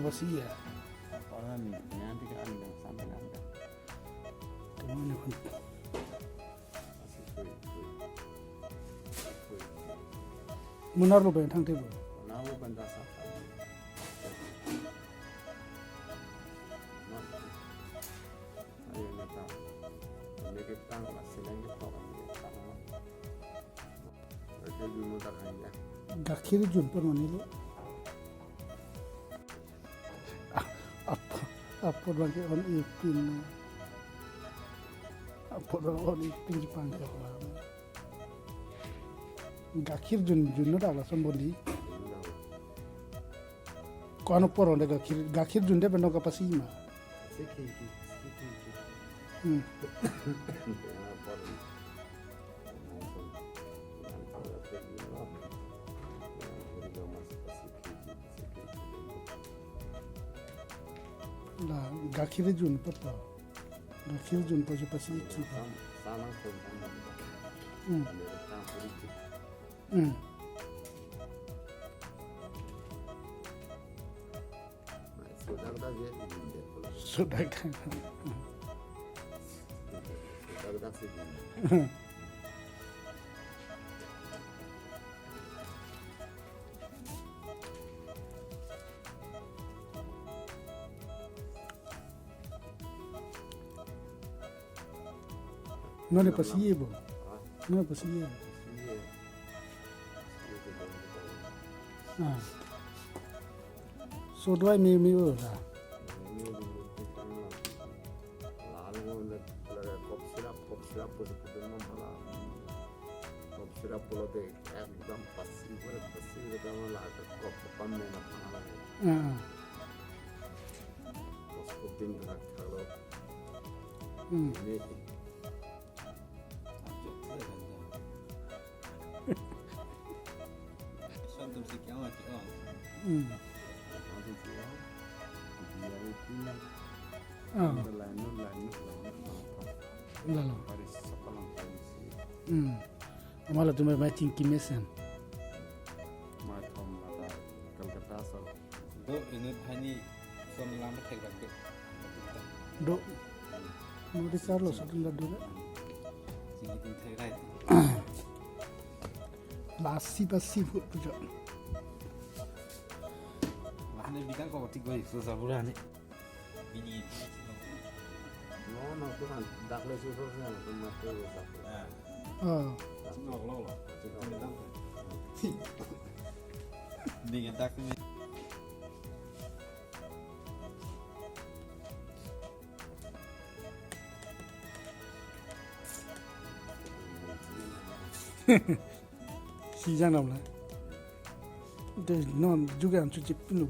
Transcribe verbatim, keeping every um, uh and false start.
Pasi ya. Orang ni, nanti ke anda sama anda. Kemana pun. Munar lo ben thang table. Munar lo ben dasar. Ayo neta. Ini kita masih lagi tok. Oke, dulu tak hanya. Gakhir jun pon mane lo. Apot, apot bang ke on ipin. Apot bang on ipin Jepang ke apa? Gakhir jun, jun no dak lason bondi. Ko-an apor onde gakhir, gakhir jun de beno kapasi ma. Sikhi, sikhi, sikhi. Hmm. La, gakhir jun apot to. Gakhir jun apot si pasi ikhi apot. Hmm. Hmm. Sodak dak je, sodak dak. Sodak dak si. Non ne pasi ye bo. Ha? Non ne pasi ye. Pasi ye. Pasi ye ke dong ke dong. Ah. So do I me me o la. Me me o dong ke dong la. Lalo le le cough syrup, cough syrup pusi pudun mo hala. Cough syrup pulote ekdom pasi pura pasi ke dong la, cough pam me na pang la. Ah. Bos putin rak thalo. Hmm. Ini. Santum si kya mati, oh. Hmm. Santum si, oh. Dia itu. Ah. Lain, lain, lain. Lalo. Paris, sekolah Paris. Hmm. Amala tumai mai chingki mesen. Mai thom lata Kolkata sar. Do inut hani son lam thek rak do. Do. Modi Carlos adun la do le. Sini tin thek rai. Lasi pasi phut pujo. Lahne bidang ko tik goi so sabura ni. Bini. No, no, tu kan dak le susu sa, tu mas tu sa. Ah. Ah. No, lo, lo. Bini dak ni. Si jang nam la. De non juga am chuchip nu.